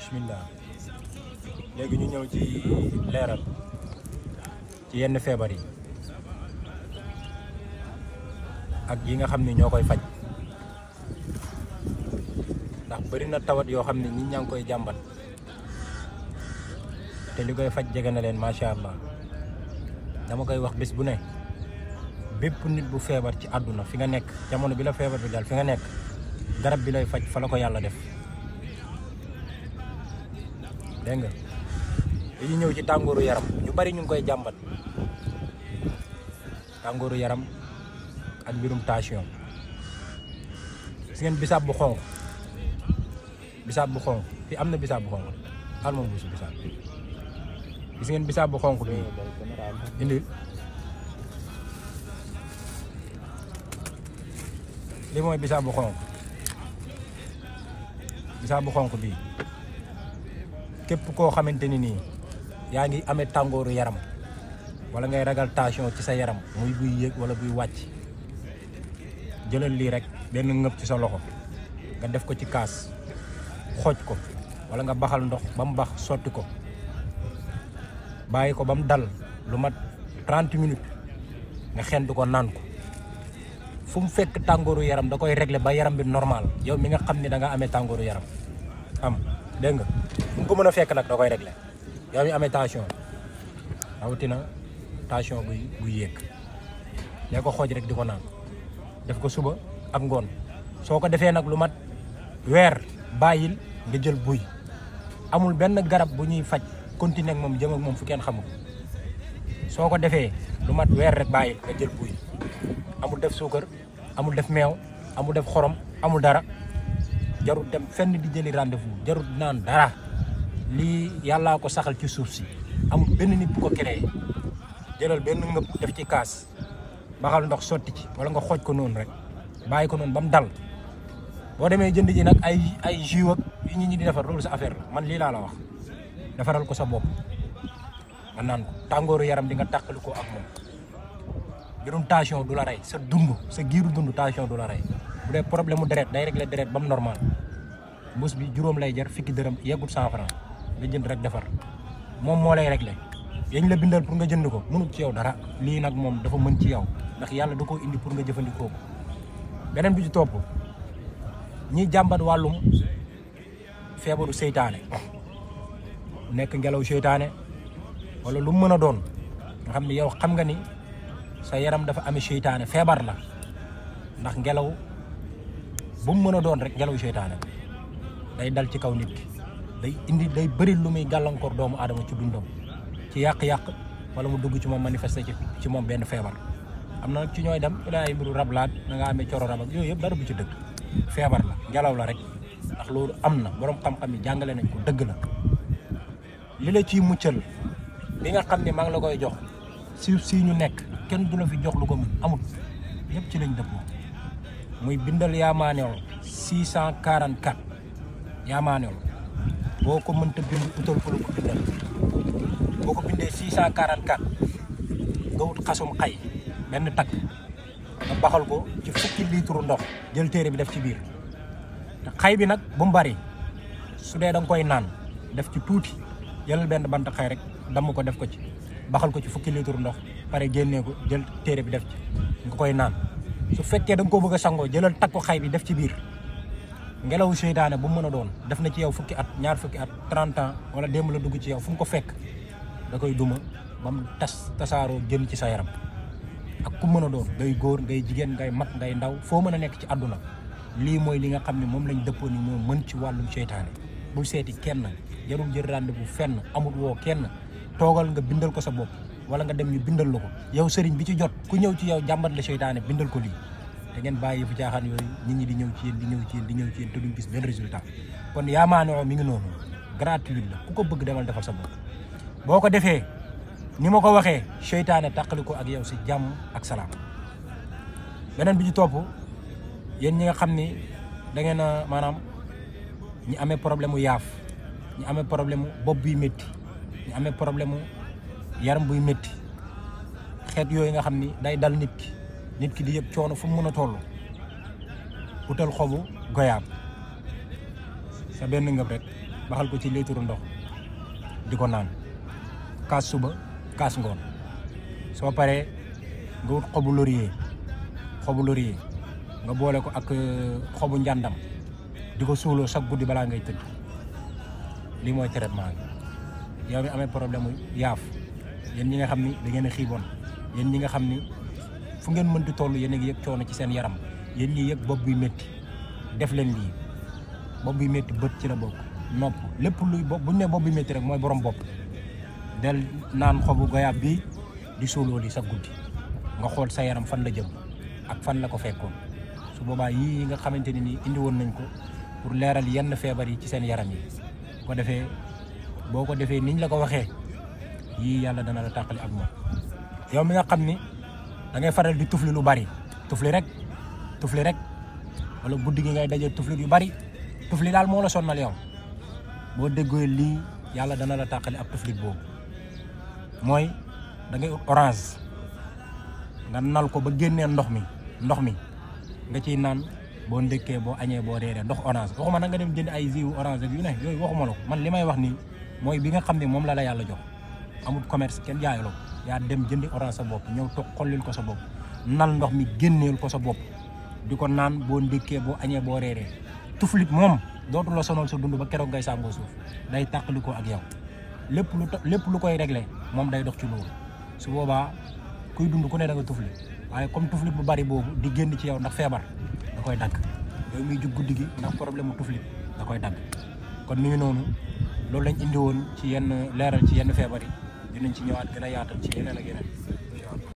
bismillah léegi ñu ñëw ci leeral ci yenn feebar yi ak yi nga xam ne ñoo koy faj ndax bëri na tawat yoo xam ne ñi ñaa ngi koy jàmbat te li koy faj jege na leen macha allah dama koy wax bés bu ne bépp nit bu feebar ci àdduna fi nga nekk jamono bi la feebar bi dal fi nga nekk garab bi lay faj fa la ko yàlla def dégg nga dañuy ñëw ci tàngooru yaram ñu bari ñu ngi koy jàmbat tàngooru yaram ak mbirum tension gis ngeen bisaab bu xonq fi am na bisaab bu xonq xal moom busu bisaab gis ngeen bisaab bu xonq bii indil li mooy bisaab bu xonq bii képp koo xamante ni nii yaa ngi amee tàngooru yaram wala ngay ragal tension ci sa yaram muy buy yéeg wala buy wàcc jëlal lii rek benn ngëb ci sa loxo nga def ko ci kaas xooj ko wala nga baxal ndox ba mu bax sotti ko bàyyi ko ba mu dal lu mat 30 minutes nga xentu ko naan ko fu mu fekk tàngooru yaram da koy régler ba yaram bi normal yow mi nga xam ne da nga amee tàngooru yaram dégg nga fu mu ko mën a fekk nag da koy régler yow mi amee tension rawatina tension buy yéeg yaa ko xooj rek di ko naan def ko suba ak ngoon soo ko defee nag lu mat weer bàyyil nga jël buy amul benn garab bu ñuy faj continuer ak moom jëm ak moom fu kenn xamul soo ko defee lu mat weer rek bàyyil nga jël buy amul def suukar amul def meew amul def xorom amul dara jarul dem fenn di jëli rendez-vous jarul naan dara lii yàllaa ko saxal ci suuf si amul benn nit bu ko créé jëlal benn ngëb def ci kaas baxal ndox sotti ci wala nga xooj ko noonu rek bàyyi ko noonu ba mu dal boo demee jënd ji nag ay jus ak yu nit ñi di defar loolu sa affaire la man lii laa la wax defaral ko sa bopp nga naan ko tàngooru yaram di nga tàqali ko ak moom mbirum tension du la rey sa giiru dund tension du la rey bu dee problème mu deret day régler deret ba mu normal mbuus bi juróom lay jar fukki dërëm yeggul 100 francs nga jënd rek defar moom moo lay régler yañ la bindal pour nga jënd ko mënul ci yow dara lii nag moom dafa mën ci yow ndax yàlla da koo indi pour nga jëfandikoo ko beneen bi ci topp ñiy jàmbat wàllum feebaru seytaane nekk ngelaw seytaane wala lu mu mën a doon nga xam ne yow xam nga ni sa yaram dafa amee seytaane feebar la ndax ngelaw bu mu mën a doon rek ngelaw seytaane day dal ci kaw nit ki day bëri lu muy gàllankoor doomu aadama ci dundam ci yàq-yàq wala mu dugg ci moom manifesté ci moom benn feebar am na nag ci ñooy dem ila ay mbiru rablaat da nga amee coro rab ak yooyu yëpp dara bu ci dëgg feebar la ngelaw la rek ndax loolu am na borom xam-xam yi jàngale nañ ko dëgg la li la ciy muccal li nga xam ne maa ngi la koy jox si ñu nekk kenn du la fi jox lu ko mën amul ñëpp ci lañ dëppoo muy bindal yaamaaneewul 644 yaamaaneewul boo ko mënta bind utal ko lu ko bindal boo ko bindee 644 nga wut xasum xay benn takk nga baxal ko ci fukki litre ndox jël téere bi def ci biir te xay bi nag bu mu bari su dee da nga koy naan def ci tuuti jëlal benn bant xay rek damm ko def ko ci baxal ko ci fukki litre ndox pare génnee ko jël téere bi def ci nga koy naan su fekkee da nga koo bëgg a sangoo jëlal takku xay bi def ci biir ngelawu seytaane bu mu mën a doon def na ci yow fukki at ñaar fukki at 30 ans wala démb la dugg ci yow fu mu ko fekk da koy duma ba mu tasaaroo jëm ci sa yaram ak ku mën a doon ngay góor ngay jigéen ngay mag ngay ndaw foo mën a nekk ci àdduna lii mooy li nga xam ne moom lañ dëppoo ni moo mën ci wàllum seytaane bul seeti kenn jarul jël rendez-vous fenn amul woo kenn toogal nga bindal ko sa bopp wala nga dem ñu bindal la ko yow sëriñ bi ci jot ku ñëw ci yow jàmbat la seytaane bindal ko lii te ngeen bàyyi fu caaxaan yooyu nit ñi di ñëw ci yéen te duñ gis benn résultat kon yaamaanoo mi ngi noonu gratuit la ku ko bëgg demal defal sa bopp boo ko defee ni ma ko waxee seytaane tàqali ko ak yow si jàmm ak salaam beneen bi ci topp yéen ñi nga xam ni da ngeen a maanaam ñi amee problème mu yaaf ñi amee problème mu bopp buy métti ñi amee problème mu yaram buy métti xeet yooyu nga xam ni day dal nit ki di yëpp coono fu mu mën a toll utal xobu goyaab sa benn ngëb rek baxal ko ci litre ndox di ko naan kaas suba kaas ngoon soo paree nga wut xobu laurier nga boole ko ak xobu njàndam di ko suuloo chaque guddi balaa ngay tëdd lii mooy traitement bi. yow mi amee problème mu yaaf yéen ñi nga xam ni da ngeen a xiiboon yéen ñi nga xam ni fu ngeen mënti toll yéen a ngi yëg coono ci seen yaram yéen ñi yëg bopp buy métti def leen lii bopp buy métti bët ci la bokk nopp lépp luy bopp bu ñu nee bopp buy métti rek mooy borom bopp del naan xobu goyaab bi di suuloo li sa guddi nga xool sa yaram fan la jëm ak fan la ko fekkoon su boobaa yii nga xamante ni nii indi woon nañ ko pour leeral yenn feebar yi ci seen yaram yi ko defee boo ko defee niñ la ko waxee yii yàlla dana la tàqali ak moom. yow mi nga xam ni da ngay faral di tufli lu bari tufli rek wala guddi gi ngay daje tufli yu bari tufli daal moo la sonnal yow boo déggoo lii yàlla dana la tàqali ak tufli boobu mooy da ngay orange nga nal ko ba génnee ndox mi nga ciy naan boo ndékkee boo añee boo reeree ndox orange waxuma na nga dem jënd ay jus orange ak yu ne yooyu waxuma la ko man li may wax nii mooy bi nga xam ne moom la yàlla jox amul commerce kenn jaayaloo yaa dem jëndi orange sa bopp ñëw toog xollil ko sa bopp nal ndox mi génneel ko sa bopp di ko naan boo ndékkee boo añee boo reeree tuflit moom dootu la sonal sa dund ba keroog ngay sàngoo suuf day tàqali ko ak yow lépp lu koy réglé moom day dox ci loolu su boobaa kuy dund ku ne da nga tufli waaye comme tuflit bu bari boobu di génn ci yow ndax feebar da koy dagg yow muy jug guddi gi ndax problème mu tuflit da koy dagg kon mi ngi noonu loolu lañ indi woon ci yenn leeral ci yenn feebar yi dinañ ci ñëwaat gën a yaatal ci yeneen ak yeneen